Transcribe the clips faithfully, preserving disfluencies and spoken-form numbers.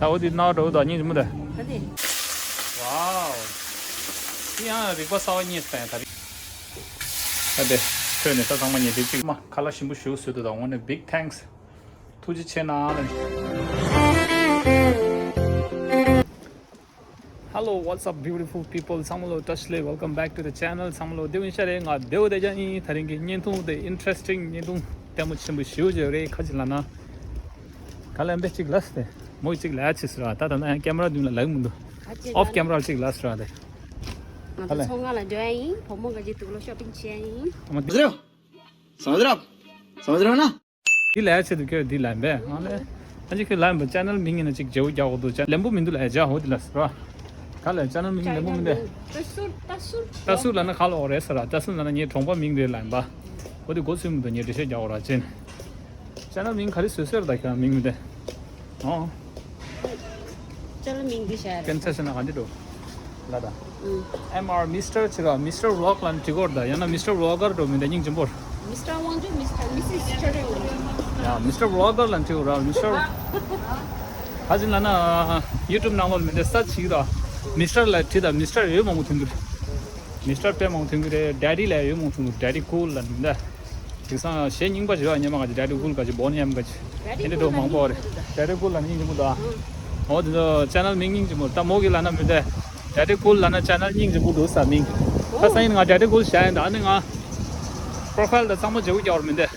ད་འོ་དེ་ནང་འགྲོ་འདུག་སྙིང་རྗེ་མོ་དེ། ད་དེ། ཝའོ། དེ་ཡང་རིག་པ་གསར་པ་རྙེད་སོང་ཡ་ད་རེད། ད་དེ། ཁྱོད་ནས་ད་ཚང་མ་ཉེ་དེ་གཅིག་མ་ཁ་ལག་ཞིམ་པོ་ཞེ་པོ་བཟོས་འདུག་ད་དངོས་གནས་big thanks། ཐུགས་རྗེ་ཆེ་གནང་ལ། Hello, what's up, beautiful people? ཚང་མ་ལ་བཀྲ་ཤིས་བདེ་ལེགས། Welcome back to the channel. ཚང་མ་ལ་བདེ་པོ་ཡིན་ཤག་རེད། ང་བདེ་པོ་བསྡད་ཀྱང་ཡིན། ད་རིང་གི་བརྙན་ཐུང་དེ་interesting བརྙན་ཐུང་ལྟད་མོ་ཆེན་པོ་ཞེ་པོ་ཅིག་རེད། ག་ཅི་ལབ་ན། ག་ལ་འབད་ཅིག་ལབ་སྟེ། མོ་ཅིག་ལབ་ཅི་ཟེར་བ། ད་ད་ན་ཡང་ཀེམ་ར་མདུན་ལ་ལབ་མི་འདུག་ག་ཅི་ལབ། Off camera ཅིག་ལབ་ཟེར་བ་དེ། ང་ཚོ་ཚོང་ཁང་ལ་འགྲོ་ཡ་ཡིན། བུ་མོ་ག་ཅིག་འདུག་ལོ། shopping བྱེད་ཡ་ཡིན། འདི་ལས་ཆེད་དུ་ཁྱོད་འདི་ལ་འབད་ང་ལས། ཨ་ཅེ་ཁྱོད་ལ་འབད་channel མིང་ཡིན་ན་ཅིག་བརྗེ་པོ་རྒྱག་དགོས་འདུག་ཅ་ལེན་པོ་མི་འདུག་ལ་བྱ་འོ་འདི་ལ་ཟེར་བ། ག་ལ་channel མིང་ལེན་པོ་མི་འདུག་ཏ་སུར་ལ་ན་ག་ལ་འོ་རེད་ཟེར་བ། ཏ་སུར་ལ་ན་ངའི་གྲོང་པ་མིང་རེད་ལ་འབད། འོ་འདི་གོ་ཚུལ་མི་འདུག་ངས་འགྲེལ་བཤད་རྒྱག་འོ་ར་ཅན། channel མིང་ག་རེ་བཟོས་ཟེར་ད་ཁྱོད་མིང་མི་འདུག་ཨོ། ཅ་ལ་མིང་འདི་བྱ་རེད། ཀན་ཚ་ཤ་ན་ག་འདི་འགྲོ། ལ་ད། ཨུ། M R Mister ཆི་ར། Mister Vlog ལ་ནི་འགྲིག་གོ་ར་ད། ཡང་ན་Mister Vlogger འགྲོ་མི་འདུག་སྙིང་རྗེ་པོར། Mister Wangju, Mister, Missus Chardon. ཡ། Mister Vlogger ལ་འགྲིག་གོ་ར། Mister ག་ཅི་ལབ་ན། YouTube ནང་ལོགས་མི་འདུག་ས་ཆི་ར། Mister ལ་བྲིས་ད་Mister ཡོད་མང་པོ་ཐོན་གི་རེད། Mister དཔེ་མང་པོ་ཐོན་གི་རེད། Daddy ལ་ཡོད་མང་པོ་ཐོན་གི་རེད། Daddy Cool ལ་མི་འདུག་དེང་སང་གཞས་རྙིང་པ་ཞིག་ཡོད་ཉེ་མ་ག་ཅི། Daddy Cool ག་ཅི། Boney M ག་ཅི། ཨེ་འདྲ་འགྲོ་མང་པོ་རེད། Daddy Cool ལ་ནི་སྙིང་རྗེ་མོ་འདུག་ཨ། འོ་དེ་ཚོ་channel མིང་སྙིང་རྗེ་མོ་རེད། ད་མོ་གི་ལབ་ན་མི་འདུག Daddy Cool ལབ་ན་channel སྙིང་རྗེ་པོ་འདུག་ས་མིང་། ད་སང་ཉིན་ང་Daddy Cool བྱ་ཡིན་ད། ཨ་ནི་ང་profile ད་གཙང་མ་བརྗེ་པོ་རྒྱག་པར་མི་འདུག་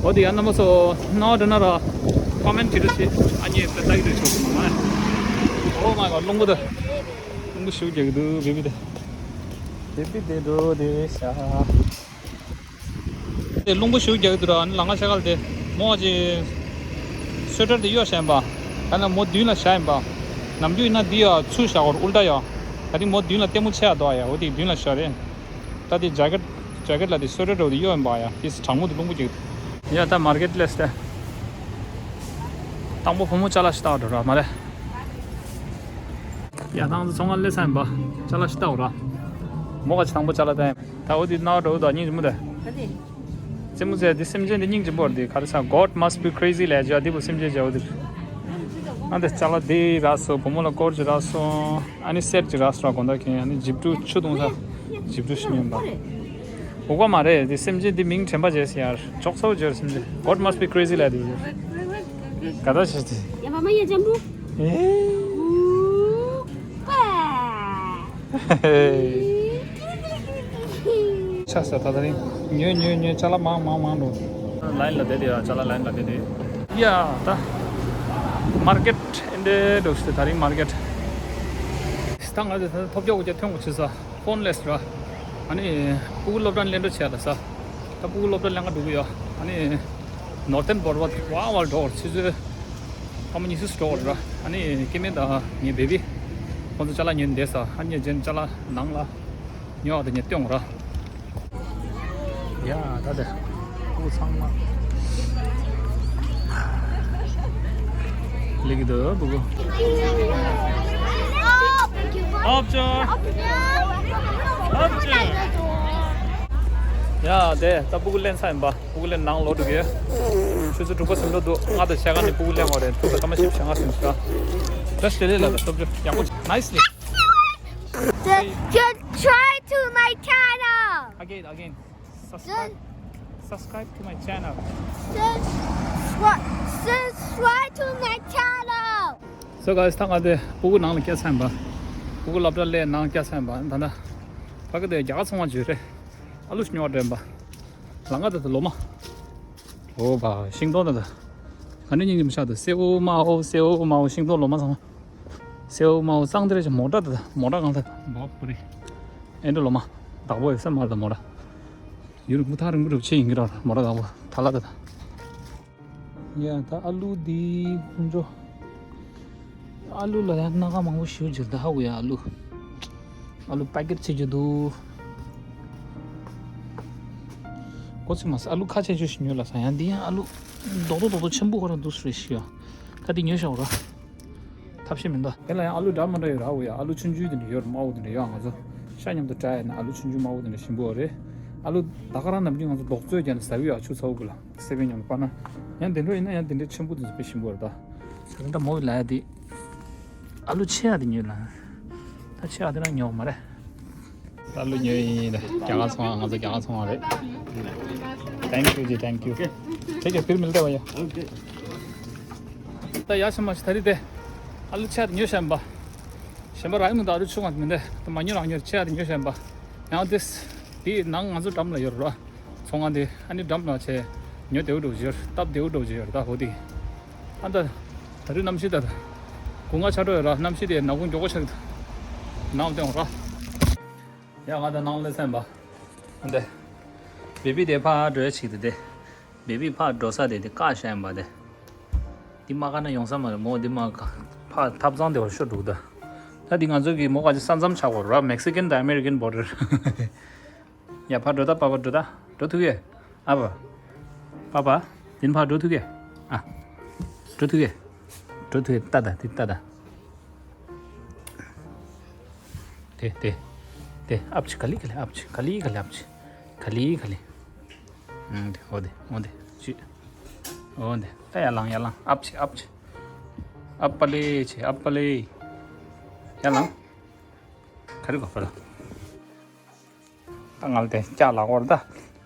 འོ་དེ་ཡང་རྣམ་པ་ཚོ་ནང་འགྲོ་ན་ར་comment བྱེད་རོགས་བྱེད། ཨ་ནི་ད་ལྟ་གི་རེད་ཆོག་གི་མ་མ། Oh my god རླུང་བུ་ད། རླུང་བུ་ཞེ་པོ་རྒྱག་གི་འདུག་བེ་བི་ད། བེ་བི་དེ་འགྲོ་དེ་ཤ། དེ་རླུང་བུ་ཞེ་པོ་རྒྱག་གི་འདུག་ར། ཨ་ནི་ལ་ང་ཤ་ཁལ་དེ་མོ་ཅི་སུ་ཝེ་ཊར་དེ་གཡོག་བཞག་ཡིན་པ། ད་ནི་མོ་མདུན་ལ་བཞག་ཡིན་པ། ནམ་རྒྱུན་ཡིན་ན་འདི་ཡ་ཚུར་བཞག་གོ་ར་ཨུལ་ཊ་ཡ། ད་དེ་མོ་མདུན་ལ་ལྟད་མོ་ཆེ་ཡ་འདུག་ཡ། འོ་དེ་མདུན་ལ་བཞག་རེད། ད་དེ་ཇེ་ཀེཊ་ཇེ་ཀེཊ་ལ་དེ་སུ་ཝེ་ཊར་འདྲ་བོ་དེ་གཡོག་ཡིན་པ་ཡ། དེ་གྲང་མོ་དེ་རླུང་བུ་རྒྱག་གི་འདུག་ཡ་ད་མར་ཀེཊ་ལེས་ཏེ། དང་པོ་བུ་མོ་ཅ་ལག་ཞིག་ལྟ་བར་འགྲོ་ར་མ་རེད། ཡ་ད་ང་ཚོ་ཚོང་ཁང་སླེབས་ཚར་ཡིན་པ། ཅ་ལག་ཞིག་ལྟ་འོ་ར། མོ་ག་ཅི་དང་པོ་ཅ་ལག་ལྟ་ཡིན། ད་འོ་དེ་ནང་འགྲོ་འོ་ད་སྙིང་རྗེ་མོ་དེ། ག་དེ། རྩེད་མོ་རྩེ་དེ་སེམས་ཅན་དེ་སྙིང་རྗེ་པོ་རེད། དེ་ག་རེ་ཟ། God must be crazy ལས་བྱ་དེ་བུ་སེམས་ཅན་བྱ་འོ་དེ། ཨ་འདི་ཅ་ལག་དེ་རག་སོང་། བུ་མོ་ལ་སྐོར་ཅིག་རག་སོང་། ཨ་ནི་སེཊ་ཅིག་རག་སོང་ར། དགོང་དག་གིན་ཨ་ནི་ཇིབ་ཀྲུ་ཆུ་བཏུང་ས། ཇིབ་ཀྲུ་ཞིག་ཉོས་པ། འུག་པ་མ་རེད་དེ། སེམས་ཅན་དེ་མིང་དྲན་པ་བརྗེད་སོང་ཡ། ཅོག་ཙེ་བརྗེད་སེམས་ཅན། God must be crazy ལབ་དེ་ཡོད། ག་ད་བྱེད་དེ། ཡ་མ་མ་ཡ་ཇམ་བུ། ཨེ། འུག་པ། ཆ་ས་ད་ད་རིང་ཉོས་ཉོས་ཉོས། ཅ་ལག་མང་མང་མང་འགྲོ། ལའིན་ལ་བསྡད་དེ་ཡ། ཅ་ལག་ལའིན་ལ་བསྡད་དེ་ཡ། ད་མར་ཀེཊ་ཨེ་འདྲ་འགྲོ་ཤི། ད་རིང་མར་ཀེཊ་ད་ང་ཚོ་ཐོབ་རྒྱག་འུ་ཅག་ཐོན་དགོས་ཆེ་ས། ཧོམ་ལེས་ར། ཨ་ནི་སྤུ་གུ་སློབ་གྲྭ་ལེན་འགྲོ་བྱས་ད་ས། ད་སྤུ་གུ་སློབ་གྲྭ་ལེན་ག་འགྲོ་གི་ཡོད། ཨ་ནི་ནོར་ཐན་བོར་བ་ཝ་ཝ་འགྲོ་བར་ཆུ་ཚོད་སྐར་མ་ཉི་ཤུ་འགྲོ་བར་ར། ཨ་ནི་སྐྱེ་དམན་དང་ངའི་བེ་བི་ཁོང་ཚོ་ཅ་ལག་ཉོས་བསྡད་ས། ཨ་ནི་རྗེས་ཅ་ལག་ནང་ལ་ཉོ་བ་དེ་ངས་སྟོན་ར། ཡ་ད་དེ་སྤུ་གུ་ཚང་མ་ལེགས་འདུག་སྤུ་གུ། ཨོབ་ཅོ། ཨོབ་ཅོ། ཡ་དེ་ད་སྤུ་གུ་ལེན་ཚར་ཡིན་པ། སྤུ་གུ་ལེན་ནང་ལོག་འགྲོ་གི། ཆུ་ཚོད་དྲུག་པ་ཟིན་འགྲོ་འདུག་ང་དང་ཕྱེད་ཀ་ནས་སྤུ་གུ་ལེན་དགོས་རེད། ཐུག་ད་སྐར་མ་བཞི་བཅུ་ཞེ་ལྔ་ཟིན་ཤག་ད་ཤེ་ལེ་ལ་ད་སྟོབས་ཆུ་ཡག་པོ་ནའིས་ལི། Just, just try to my channel. Again, again. Subscribe. Subscribe to my channel. Subscribe, subscribe to my channel. So guys, ད་ང་དེ་སྤུ་གུ་ནང་ལ་བསྐྱལ་ཚར་ཡིན་པ། སྤུ་གུ་སློབ་གྲྭ་སླེབས་ནང་བསྐྱལ་ཚར་ཡིན་པ། ད་ལྟ་ཕ་གི་དེ་རྒྱ་གར་ཚོང་བ་བརྗོད་རེད། ཨ་ལུ་ཉོ་བ་དྲན་པ། ལ་ང་དེ་དེ་ལོ་མ། ཨོ་བ་ཤིང་ཏོག་ད་ད། ག་ནས་སྙིང་རྗེ་མོ་ཤག་ད། སེའུ་མའོ་སེའུ་མའོ། ཤིང་ཏོག་ལོ་མ་ཚང་མ། སེའུ་མའོ་གཙང་དེ་རེད་ཅེ། མོ་ཊ་ད་ད། མོ་ཊ་གང་ད། འབའ་པུ་རི། ཨེ་འདྲ་ལོ་མ། བདག་པོ་ཡོད་ས་མ་རེད་ད་མོ་ཊ། ཡུན་རིང་པོ་ཐག་རིང་པོ་རུ་ཆེ་ཡིན་གྱི་ར། མོ་ཊ་བདག་པོ་ཐ་ལ་ད་ད། ཡ་ད་ཨ་ལུ་འདི་ཁོང་ཚོ། ཨ་ལུ་ལ་ཡང་སྣ་ཁ་མང་པོ་ཞེ་པོ་ཅིག་ད་ཧ་གོ་ཡ། ཨ་ལུ། ཨ་ལུ་པེ་ཀེཊ་བྱེད་རྒྱུ་འདུག་གོ་ཚིག་མ་ཟད་ཨ་ལུ་ཁ་ཆེ་ཆུང་ཞིག་ཉོས་ལ་ས། ཡང་འདི་ཡང་ཨ་ལུ་རྡོག་རྡོག་རྡོག་རྡོག་ཆེན་པོ་ཁོ་རང་འདུག་སུ་རེད་ཤི་ཡ། ད་འདི་ཉོས་ཤོག་ར། ཐབས་ཤེས་མི་འདུག་དེ་ལ་ཡང་ཨ་ལུ་འདྲ་མི་འདྲ་ཡོད་ར། འོ་ཡ་ཨ་ལུ་ཆུང་ཆུང་དེ་འདྲ་ཡོད་ར། དམར་པོ་དེ་འདྲ་ཡོད། ང་ཚོ་ཤ་མཉམ་དུ་བཀྲ་ཡ་ན་ཨ་ལུ་ཆུང་ཆུང་དམར་པོ་དེ་འདྲ་ཞིམ་པོ་རེད། ཨ་ལུ་ད་ག་རང་ནམ་རྒྱུན་ང་ཚོ་རྡོག་བཙོས་བརྒྱབ་ནས་ཟ་གི་ཡོད། ཆུ་ཚ་པོ་གི་ལ། སེ་བན་མཉམ་དུ་པ་ན། ཡང་དེ་འདྲ་ཡིན་ན་ཡང་དེ་འདྲའི་ཆེན་པོ་དེ་ཚོ་དཔེ་ཞིམ་པོ་རེད་ད། ས་ད་མོ་ལ་ཡ་དེ། ཨ་ལུ་ཆེ་ཡ་དེ་ཉོས་ལ། ད་ཆེ་ཡ་དེ་རང་ཉོ་མ་རེད། ཨ་ལུ་ཉོས་ཡིན་ད། རྒྱ་གར་ཚོང་ང་ཚོ་རྒྱ་གར་ཚོང་བ་རེད། Thank you ཇི། Thank you ཁྱེད་ཀྱི་ཕིར་མིལ་ཏེ་བ་ཡ། ད་ཡ་ཤ་མ་ཤ་ད་རི་དེ། ཨ་ལུ་ཆེ་ཡ་དེ་ཉོས་ཤན་པ། གཞན་པ་རག་མི་འདུག་ཨ་ལུ་ཆུང་བ་མི་འདུག་ད་མ་ཉོ་རང་ཉོ་ཆེ་ཡ་དེ་ཉོས་ཤན་པ། ཡང་དེ། དེ་ནང་ང་ཚོ་འགྲམ་ལ་ཡོད་ར། ཚོང་ཁང་དེ་ཨ་ནི་འགྲམ་ལ་བྱས། ཉོ་བདེ་བོ་འགྲོ་བཞིར་སྟབས་བདེ་བོ་འགྲོ་བཞིར་ད་ཧོ་དེ། ཨ་ད། ད་རུ་གནམ་གཤིས་ད། དགུན་ཁ་ཆགས་འགྲོ་ཡོད་ར། གནམ་གཤིས་དེ་ནག་ཁུང་མགྱོགས་པོ་ཆགས་འདུག་ནང་དེ་འོང་ར། ཡ་ང་ད་ནང་ལ་སེམས་པ། ཨ་འདི། བེ་བི་དེ་ཕར་འགྲོ་ཡ་ཆིག་དེ་དེ། བེ་བི་ཕར་འགྲོ་ས་དེ་དེ་བཀག་བཞག་ཡིན་པ་དེ། འདི་མ་བཀག་ན་ཡོང་ས་མ་རེད་མོ། འདི་མ་བཀག་ཕར་ཐབ་ཚང་དེ་བར་ཤོར་འདུག་ད། ད་འདི་ང་ཚོ་གི་མོ་ག་ཅི་ས་མཚམས་ཆགས་པ་ར། Mexican དང་American border ཡ་ཕར་འགྲོ་ད། པ་པ་འགྲོ་ད། འགྲོ་ཐུབ་ཡས། ཨ་པ། པ་པ། དེ་ནི་ཕར་འགྲོ་ཐུབ་ཡས། ཨ། འགྲོ་ཐུབ་ཡས། འགྲོ་ཐུབ་ཡས། ལྟ་ད་དེ་ལྟ་ད། དེ་དེ། དེ་ཨབ་ཆི་ག་ལི་ག་ལི་ཨབ་ཆི་ག་ལི་ག་ལི་ཨབ་ཆི། ག་ལི་ག་ལི། ཨང་དེ་འོ་དེ་འོ་དེ་ཅི། འོ་དེ་ད་ཡར་ལངས་ཡར་ལངས། ཨབ་ཆི་ཨབ་ཆི། ཨབ་པ་ལེ་ཆི་ཨབ་པ་ལེ། ཡར་ལངས། ག་རེ་གོ་པ་ལ། ད་ང་ལ་དེ་ལྕགས་ལག་པར་ད།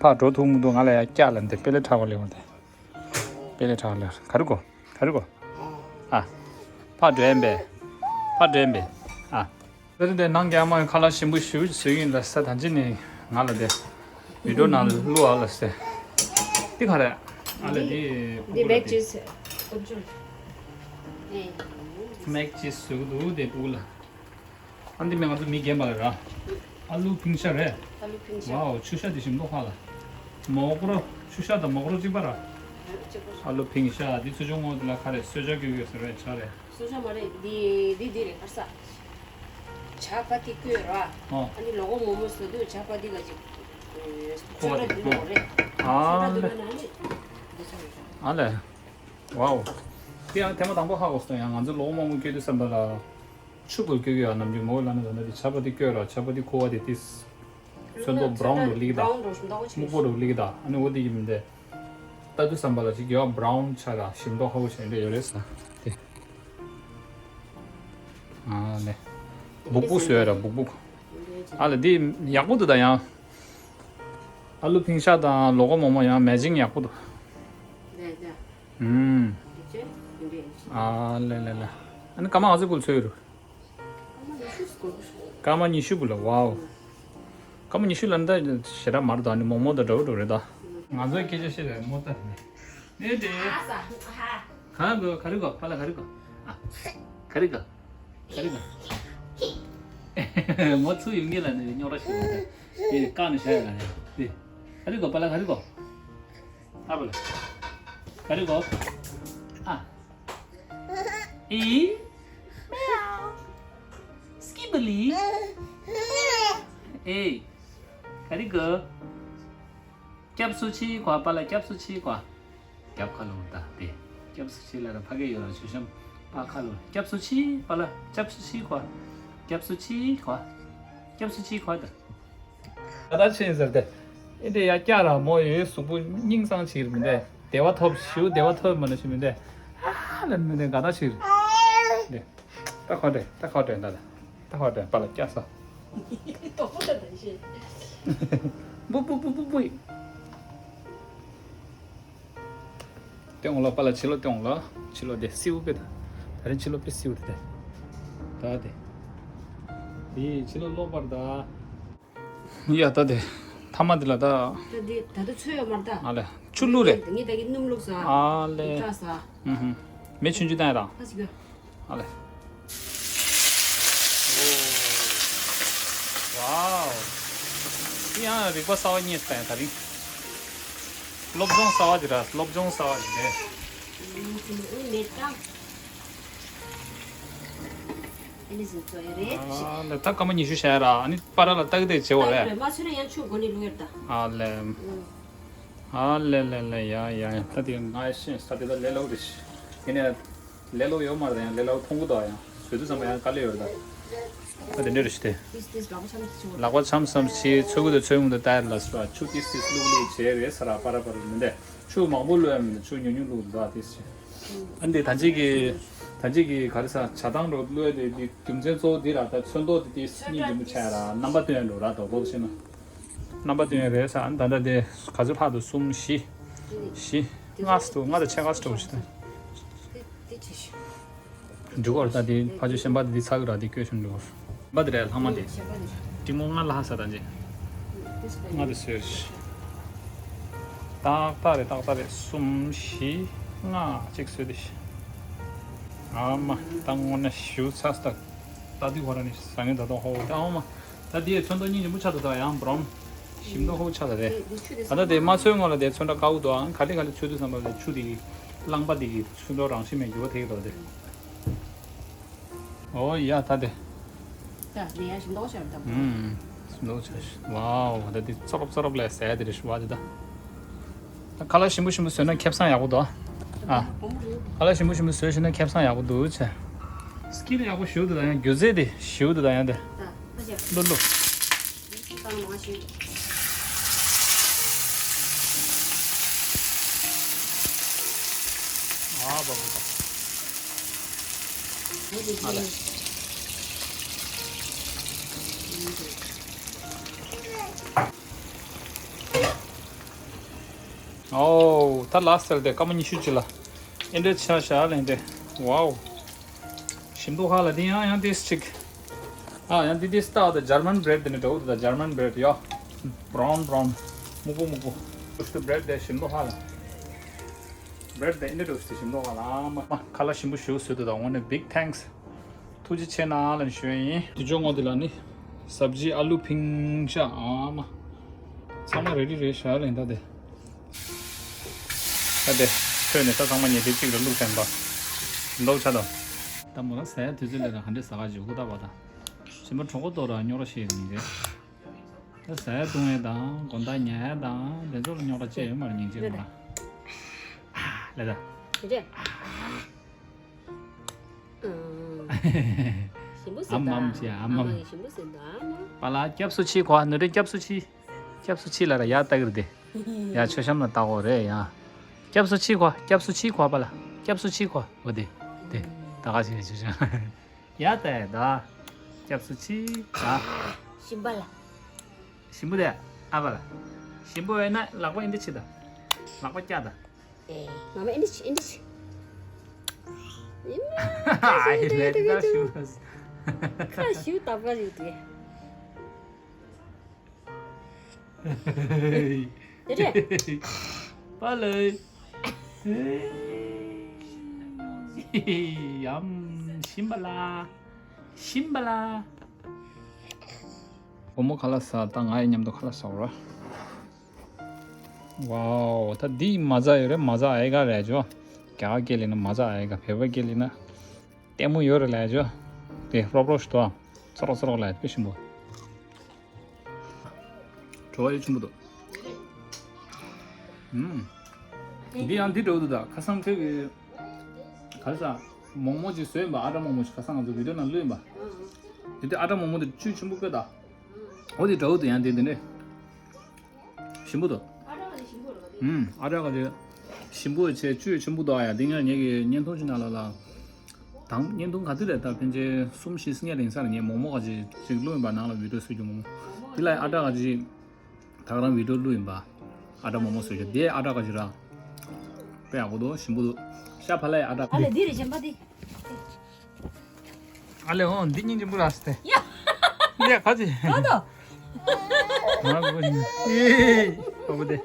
ཕར་འགྲོ་ཐུབ་མི་འདུག་ང་ལ་ཡ་ལྕགས་ལ་འདི་དཔེ་ལེ་ཁྲག་པ་ལེ་བར་དེ། དཔེ་ལེ་ཁྲག་ལེ་བར་ག་རེ་གོ་ག་རེ་གོ་ཨ། ཕར་འགྲོ་ཡན་པས། ཕར་འགྲོ་ཡན་པས། ཨ། ད་དེ་ནང་རྒྱ་མ་ཁ་ལག་ཞིམ་པོ་ཞུ་ཞུ་ཡིན་ལ་ས་ད་ཅི་ནི་ང་ལ་དེ། བི་ཌིའོ་ནང་བླུག་ཨ་ལ་སེ། འདི་ག་རེ། ཨ་ལ་འདི། འདི་མེག་ཅིས་ཀུ་ཅུ། མེག་ཅིས་ཟུག་འདུག་དེ་ཕུག་ལ། ཨ་འདི་མི་ང་ཚོ་མི་རྒན་པ་ལ་ར། ཨ་ལུ་ཕིང་ཤ་རེད། ཨ་ལུ་ཕིང་ཤ། ཝའོ་ཆུ་ཤ་དེ་ཞིམ་མདོག་ཁ་ལ། མོག་རོ་ཆུ་ཤ་དང་མོག་རོ་གཅིག་པ་ར། གཅིག་པ། ཨ་ལུ་ཕིང་ཤ་འདི་ཚོ་ཆུང་ངུ་དེ་ལ་ཁ་རེ་གསོལ་ཇ་གི་ཡོད་ཟེར་བས་ཆ་རེ། གསོལ་ཇ་མ་རེད་འདི་འདི་འདི་རེད་ཨ་ས། ཇ་པ་ཏི་བསྐོལ་ར། ཨ་ནི་ལོ་གོ་མོག་མོག་བཟོ་དུས་ཇ་པ་ཏི་ལ་ཅིག་ཁོ་བ་ཆོ་དེ་འདུག་རེད། ཨ་ཆོ་ལེ། འདུག་ན་ནི་འདི་ཚོ་རེད། ཨ་ལེ། ཝའོ། དེ་ཡང་ཐེངས་མ་དང་པོ་ཧ་གོ་སོང་། ཡང་ང་ཚོ་ལོ་མང་པོ་སྐྱོད་དུས་ཙམ་པ་ལ། ཆུ་བུར་སྐྱོད་ཀྱི་ཡོད་ནམ་རྒྱུན་མོ་ལ་ནི་ད་ནི་དེ་ཇ་པ་ཏི་སྐྱོད་ར་ཇ་པ་ཏི་ཁུ་བ་དེ་ཏིས། ཚོན་མདོག་བྷ་རའུན་རུ་ལིག་ད། སྨུག་པོ་རུ་ལིག་ད་ཨ་ནི་འོ་དེ་ཡིན་མིན་དེ། ལྟ་དུས་ཙམ་པ་ལ་ཅིག་ཡོད་བྷ་རའུན་ཆ་ར་ཞིམ་མདོག་ཧ་གོ་ཞེ་འདྲ་ཡོད་རེད་ས་དེ། ཨ་ལེ། སྦུག་སྦུག་བཟོས་ར་སྦུག་སྦུག་ཨ་ལེ་འདི་ཡག་པོ་འདུག་ད་ཡང་། ཨ་ལུ་ཕིང་ཤ་དང་ལོ་གོ་མོག་མོག་ཡང་མེ་ཅིང་ཡག་པོ་འདུག་ཨུམ། ཨ་ལེ་ལེ་ལེ། ཨ་ནི་སྐར་མ་ག་ཚོད་ཕུལ་ཚོད་རུ། སྐར་མ་ཉི་ཤུ་ཕུལ་ལ་ཝའོ། སྐར་མ་ཉི་ཤུ་ལ་ནི་ད་ཞེ་དྲག་མར་དང་ནི་མོག་མོག་དང་འདྲ་བོ་འདྲ་བོ་རེད་ད། ང་ཚོའི་སྐད་ཆ་བཤད་པའི་མོ་ལྟ་ནི། ནི་དེ། གང་གོ་ག་རེ་གོ་པ་ལ་ག་རེ་གོ་ཨ། ག་རེ་གོ་ག་རེ་གོ་མོ་ཚུ་ཡོང་གི་ལ་ནི་རྙོག་ར་ཞིག་ཡོད་དེ་བཀག་ནས་བཞག་ཡོད་ལ་ནི་དེ། ག་རེ་གོ་པ་ལ་ག་རེ་གོ་ཨ་བ་ལ། ག་རེ་གོ་ཨ། ཨི། མེའོ། སྐྱིད་པ་ལི། ཨེ། ག་རེ་གོ་སྐྱབས་སུ་མཆི་གོ་པ་ལ་སྐྱབས་སུ་མཆི་གོ་སྐྱབས་ཁ་ལོ་ད་དེ། སྐྱབས་སུ་མཆི་ལ་ར་ཕ་གི་ཡོད་ར་ཆུ་ཤམ་པ་ཁ་ལོ་སྐྱབས་སུ་མཆི་པ་ལ་སྐྱབས་སུ་མཆི་གོ་སྐྱབས་སུ་མཆི་གོ་སྐྱབས་སུ་མཆི་གོ་ད། ད་ལྟ་ཕྱིན་ཟེར་ཏེ། ཨེ་འདྲ་ཡ་སྐྱ་ར་མོ་ཡོད་གཟུགས་པོ་སྙིང་བཟང་ཕྱིར་མི་འདྲ། བདེ་བ་ཐོབ་ཞུ་བདེ་བ་ཐོབ་མ་ནི་ཞུ་མི་འདྲ། ཨ་ལ་མི་འདྲ་དགའ་ད་ཕྱིར། འདྲ། ད་ཁོ་འདྲ་ད་ཁོ་འདྲ་ད་ད་ད་ཁོ་འདྲ་པ་ལ་སྐྱ་ས། དོག་པོ་ད་ད་ཤེས། སྟོན་འོང་ལ་པ་ལ་ཕྱི་ལོགས་སྟོན་འོང་ལ་ཕྱི་ལོགས་དེ་སེའུ་དཔེ་ད། ད་རིང་ཕྱི་ལོགས་དཔེ་སེའུ་དེ་ད། ད་དེ། དེ་ཕྱི་ལོགས་ལོག་པར་ད། ཡ་ད་དེ། ཐ་མ་དེ་ལ་ད། ད་དེ་ད་ད་ཚོད་ཡོད་མར་ད། ཨ་ལེ། ཆུ་བླུགས་རེད། ངས་ད་གི་སྣུམ་བླུགས་ས། ཨ་ལེ། ཁྲག་ས། ཨུ་ཧུ། མེ་ཆུང་ཆུང་བཏང་ཡ་དང་། ཨ་ཅི་ག་ཨ་ལེ། ཨོ། ཝའོ། འདི་ཡང་རིག་པ་གསར་བ་རྙེད་སོང་ད་རིང་། སློབ་སྦྱོང་གསར་བ་ཅིག་ར་སློབ་སྦྱོང་གསར་བ་ཅིག་རེད། ཨུ་མེད་ད། ཨ་ནི་ཟིན་ཚོ་ཡ་རེད། ཨ་ལེ་ད་སྐར་མ་ཉི་ཤུ་བྱས་ར་ཨ་ནི་པ་ར་ལ་ཏག་ཏག་བྱེད་འོ་རེད། མ་ཚོད་ན་ཡང་ཆུ་དགོས་ནི་ལུག་ཡར་ད། ཨ་ལེ། ཨ་ལེ་ལེ་ལེ་ཡ་ཡ་ཡ་ད་དེ་ང་ཤེས་ས་དེ་ད་ལས་སླ་པོ་རེད། དེ་ནས་ལས་སླ་པོ་ཡོད་མ་རེད་ཡང་ལས་སླ་པོ་མཐོང་གི་འདུག་ཡང་བཟོས་དུས་ཙམ་པ་ཡང་དཀའ་ལས་ཡོད་རེད་ད། ད་དེ་འདྲ་རེད་ཤི་དེ། ལག་པ་འཆམ་འཆམ་བྱེད་ཚོས་གུ་དང་ཚོས་མུ་དང་ཏཱ་ཡར་ལ་སོ་ཆུ་ཏིས་ཏིས་བླུག་བླུག་བྱས་རེད་ས་ར་པ་ར་པ་ར་མི་འདས། ཆུ་མང་པོ་བླུགས་ཡ་མིན་ཆུ་ཉུང་ཉུང་བླུགས་འདུག་ཨ་དེ་ཟེར། ཨ་འདི་ད་ཅིག་གི་ ད་ཅིག་གི་ག་རེ་ཟ་བྱ་བཏང་འགྲོ་བློས་དེ་དེ་རྒྱུ་མཚན་གཙོ་བོ་འདི་ར། ད་ཚོན་མདོག་དེ་དེ་སྙིང་རྗེ་མོ་ཆགས་ར། རྣམ་པ་སྟོན་འགྲོ་ར། དོག་དོག་བྱས་ན་རྣམ་པ་སྟོན་རེད་ས། ད་ད་དེ་ག་ཚོད་ལྷག་འདུག་གསུམ་བཞི་བཞི་ལྔ་ཙམ་འདུག་ལྔ་དང་ཕྱེད་ཀ་ཙམ་འགྲོ་བཞིན་འདུག་འགྲིག་གོ་ད་དེ་ཕ་ཆུ་ཤན་པ་དེ་དེ་ཚ་གི་ར། དེ་སྐྱོ་ཤིང་འགྲོ་བར་པ་དེ་རེད། ལྷག་མ་དེ་ཏྲི་མོ་ལྔ་ལྷག་ས་ད་ཅི་ལྔ་དེ་བཟོས། ཏག་ཏག་རེད། ཏག་ཏག་རེད། གསུམ་བཞི་ལྔ་གཅིག་བཟོས་དེ་ཤི། ཨ་མ་ད་དངོས་གནས་ཞིའུ་ཚ་ས། ད་དེ་ཁོ་ར་ནི་ཟ་ངེ་ད་དོ་ཧོ་ད་ཨ་མ། ད་དེའི་ཚོན་མདོག་སྙིང་རྗེ་མོ་ཆགས་འདུག་ད་ཡང་བྷ་རའུན་ཞིམ་མདོག་ཧོ་ཆགས་ད་རེད། ད་ད་དེ་མ་ཚོས་སྔོན་ལ་དེ་ཚོན་ཁྲ་དཀར་པོ་འདུག་ཨང་ག་ལེ་ག་ལེ་ཚོས་དུས་ཙམ་པ་དེ་ཆུ་དེ་གི་རླངས་པ་དེ་གི་ཚོན་མདོག་རང་བཞིན་མེད་འགྱུར་བ་ཐེབས་ཀྱི་འདུག་དེ། ཨོ་ཡ་ད་དེ། ད་ནས་ཡ་ཞིམ་མདོག་ཤར་ད། ཨུམ། ཞིམ་མདོག་ཆགས་ཤིག་ཝའོ་ད་དེ་ཙོག་རོབ་ཙོག་རོབ་ལས་ཟ་ཡ་དེ་རེད་ཤི་བ་དེ་ད། ད་ཁ་ལག་ཞིམ་པོ་ཞིམ་པོ་བཟོས་ན་ཁེ་བཟང་ཡག་པོ་འདུག་ཨ། ཁ་ལག་ཞིམ་པོ་ཞིམ་པོ་བཟོས་ཤེས་ན་ཁེ་བཟང་ཡག་པོ་འདུག་ཆེ། སི་ཀིལ་ཡག་པོ་ཞེ་པོ་འདུག་ད་ཡང་སྒྱུ་རྩལ་དེ་ཞེ་པོ་འདུག་ད་ཡང་དེ། ད་ཁ་ཤས་ལོ་ལོ། ཏང་མང་ཤོས། ཨ་བ་བ་བ། ཨ་ལ། ཨོ་ད་ལ་སེལ་དེ་སྐར་མ་ཉི་ཤུ་ཅིག་ལ། ཨེ་འདྲ་ཆ་བཞག་ལེན་དེ། ཝའོ། ཞིམ་མདོག་ཧ་ལ་དེ་ཡང་ཡང་ཏིས་ཅིག་ཨ་ཡང་དེ་དེ་སྟག་དང་ཇར་མན་བྷི་རེད་དེ་ནི་འདྲ་བོ་དེ་དང་ཇར་མན་བྷི་རེད་ཡ། བྷ་རའུན་བྷ་རའུན། སྨུག་པོ་སྨུག་པོ། ཏུ་བྷི་རེད་དེ་ཞིམ་མདོག་ཧ་ལ། བྷི་རེད་དེ་ཨེ་འདྲ་འདྲ་བོ་ཞིམ་མདོག་ཧ་ལ་མ་མ་ཁ་ལག་ཞིམ་པོ་ཞིག་བཟོས་དེ་དང་དངོས་གནས་big thanks། ཐུགས་རྗེ་ཆེ་གནང་ལ་ཞུ་ཡ་ཡིན། དེ་ཅོག་ངོ་དེ་ལ་ནི་སབ་ཇི་ཨ་ལུ་ཕིང་ཤ་ཨ་མ། ཚང་མ་རེ་ཌི་རེད་ཤག་ལེན་ད་དེ། ད་དེ། ཐོས་ནས་ད་ཚང་མ་ཉལ་ཐེངས་གཅིག་ལ་བླུགས་བྱས་པ། ལོག་ཆ་དང་། ད་མོ་ར་ཟ་ཡ་དུས་ཚོད་ལས་ར་ག་འདྲས་ཟ་ག་ཅིག་ཧུ་ད་བ་ད། ཞིམ་པ་གྲོགས་པོ་ཏོ་ར་རྙོག་ར་ཤེས་ཡིན་གྱི། ད་ཟ་ཡ་བཏུང་ཡ་དང་དགོང་དག་ཉལ་ཡ་དང་དེ་ཚོ་ལ་རྙོག་ར་བཅད་ཡོད་མ་རེད་སྙིང་རྗེ་མ་ར། ལེ་ད། དེ་འདྲས། ཞིམ་པོ་ཟིན་ཨམ་ཨམ་ཅེ་ཨམ་ཨམ། ཞིམ་པོ་ཟིན་འདུག་ཨ་མ། པ་ལ་སྐྱབས་སུ་མཆི་གོ་ནུ་རེ་སྐྱབས་སུ་མཆི། སྐྱབས་སུ་མཆི་ལ་ར་ཡ་ལྟ་གི་རེད་དེ། ཡ་མཆོད་བཤམས་ལ་ལྟ་གོ་རེད་ཡ། སྐྱབས་སུ་མཆི་གོ་སྐྱབས་སུ་མཆི་གོ་པ་ལ་སྐྱབས་སུ་མཆི་གོ་འོ་དེ། དེ། ད་ག་ཞིག་མཆོད་བཤམས། ཡ་ལྟ་ཡ་ད། སྐྱབས་སུ་མཆི་ད། ཞིམ་པ་ལ། ཞིམ་པོ་དེ་ཨ་པ་ལ། ཞིམ་པོ་ཡོད་ན་ལག་པ་ཨིན་དེ་མཆི་ད། ལག་པ་བཀྱག་ད། ཨེ། ང་མ་ཨིན་དི་ཆི་ཨིན་དི་ཆི། ཨ་ཡི་ལེ་ད་ཤུ་ཁ་ཤུ་ཏག་པ་ཞིག་དེ། དེ་རེད། པ་ལེ། ཡམ་ཤིམ་པ་ལ། ཤིམ་པ་ལ། བུ་མོ་ཁ་ལག་ཟ་ད་ང་ཡི་མཉམ་དུ་ཁ་ལག་ཟ་ར། ཝའོ། ད་འདི་མ་ཛ་ཡོད་རེད། མ་ཛ་ཨའི་ག་རེད་ཇོ། རྒྱ་གར་སྐད་ལས་ན་མ་ཛ་ཨའི་ག་བོད་པ་སྐད་ལས་ན་ལྟད་མོ་ཡོད་རེད་ལས་ཇོ། དེ་རོབ་རོབ་ཞིག་ཏོ། ཙོག་རོག་ཙོག་རོག་ལས་དཔེ་ཞིམ་པོ། བྲོ་བ་ཡོད་ཆེན་པོ་འདུག་ཨུམ། འདི་ཡང་འདི་འདྲ་བོ་འདུག་ད་ཁ་སང་ཁྱོད་ཀྱི་ག་རེ་ཟ། མོག་མོག་ཅིག་བཟོས་ཡིན་པ། ཨ་ཏྲ་མོག་མོག་ཅིག་ཁ་སང་ང་ཚོ་བི་ཌིའོ་ནང་བླུགས་ཡིན་པ། དེ་དུས་ཨ་ཏྲ་མོག་མོག་དེ་བཅུད་ཆེན་པོ་དཔེ་ད། འོ་དེ་འདྲ་བོ་འདུག་ཡང་དེ་འདི་འདྲས། ཞིམ་པོ་འདུག་ཨུམ། ཨ་ཏྲ་ག་ཅིག་ཞིམ་པོ་བྱས་བཅུད་ཆེན་པོ་འདུག་ཨ་ཡ། འདི་སྔོན་ངེད་ཀྱི་བརྙན་ཐུང་ཅིག་ནང་ལ་ལ། དང་བརྙན་ཐུང་ག་དུས་རེད་ད། ཕན་ཆད་གསུམ་བཞི་སྔོན་རིང་ས་ལ་ངས་མོག་མོག་ག་ཅིག་ཅིག་བླུགས་ཡིན་པ། ནང་ལ་བི་ཌིའོ་བཟོ་རྒྱུ་མོག་མོག་དེ་ལ་ཨ་ཏྲ་ག་ཅིག་ད་ག་རང་བི་ཌིའོ་བླུགས་ཡིན་པ། ཨ་ཏྲ་མོག་མོག་བཟོ་རྒྱུ་དེ་ཨ་ཏྲ་ག་ཅིག་ར། དཔེ་ཡག་པོ་འདུག་ཞིམ་པོ་འདུག་ཤ་ཕ་ལ་ཡི་ཨ་ཏྲ་ག་ཨ་ལེ་ཅིག་འདི་རེད་གཞན་པ་འདི། ཨ་ལེ་ཨོ་འདི་སྙིང་རྗེ་མོ་ར་སྟེ། ཡ། ཡ་ག་ཅི། ག་དོ། ང་གོ་ནི། ཨེ། ཨོ་དེ།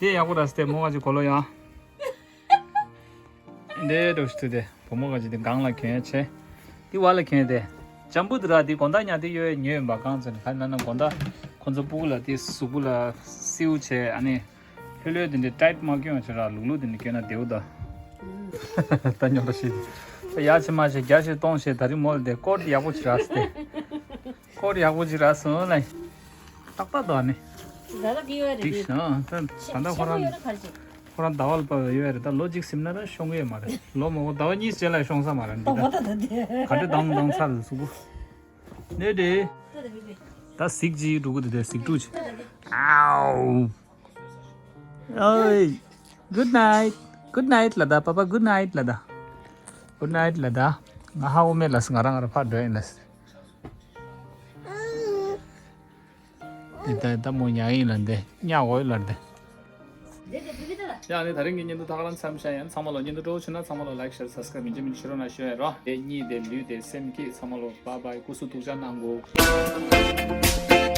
དེ་ཡག་པོ་ར་སྟེ་མོ་ག་ཅི་གོ་ལོ་ཡ། འདི་འགྲོ་ཤི་དུ་དེ་བུ་མོ་ག་ཅི་དེ་སྒང་ལ་གྱོན་ཆེ། དེ་བ་ལ་གྱོན་དེ། ལྕམ་བུ་དེ་ར་དེ་དགོང་དག་ཉལ་དེ་ཡོད་ཉོས་ཡིན་པ་གང་ཚོད་ནི་ག་ན་ན་དགོང་དག་ཁོ་ཚོ་སྤུ་གུ་ལ་དེ་གཟུགས་པོ་ལ་སེའུ་བྱས་ཨ་ནི། ལྷོད་ལྷོད་དེ་འདྲའི་ཊའིཊ་མ་གྱོན་བྱས་ར་ལུག་ལུག་དེ་འདྲ་གྱོན་ན་བདེ་བོ་ད། ད་ཉོ་ར་ཤི། ད་ཡ་ཆེ་མ་ཆེ་རྒྱ་ཆེ་སྟོང་ཆེ་ད་རི་མོ་ལ་དེ་ཀོཊ་ཡག་པོ་ཅིག་རག་སྟེ། ཀོཊ་ཡག་པོ་ཅིག་རག་སོང་ལེ། ཏག་ཏག་འདུག་ཨ་ནི། ད་ལྟ་གི་ཡོད་རེད་འགྲིག་ཤག་ད་ད་ལྟ་ཁོ་རང་ཁོ་རང་ཟླ་བ་ལ་བབས་ཡོད་རེད། ད་ལོ་གཅིག་ཟིན་ན་ད་ཤོང་གི་ཡོད་མ་རེད། ལོ་མང་པོ་ཟླ་བ་གཉིས་རྗེས་ལ་ཤོང་ས་མ་རེད་འདི་ད། ག་འདྲ་དང་དང་ཚར་རེད་གཟུགས་པོ། ནས་དེ། ད་གཟིག་ཅིག་འགྲོ་གི་འདུག་དེ་གཟིག་འགྲོ་ཅིག་ཨའོ། ཨོའི། Good night. Good night ལ་ད། པ་པ་good night ལ་ད། Good night ལ་ད། ང་ཧ་འོ་མེད་ལ་ང་རང་ང་རང་ཕར་འགྲོ་ཡིན་ལ། འདི་ད་ད་མོ་ཉལ་ཡིན་ལ་འདི་ཉལ་འོ་ལ་འདི། ཡང་ནི་ད་རིང་གི་བརྙན་ཐུང་ད་ག་རང་མཚམས་བཞག་ཡིན། ཚང་མ་ལོ་བརྙན་ཐུང་སྤྲོ་པོ་བྱུང་ན་ཚང་མ་ལོ་like share subscribe མི་བརྗེད་མི་བརྗེད་བྱེད་རོགས་གནང་ཞུ་ཡ་རོ། དེ་གཉིས་དེ་ལུས་དེ་སེམས་བསྐྱེད་ཚང་མ་ལོ་bye bye སྐུ་གཟུགས་ཐུགས་ཅག་གནང་གོ།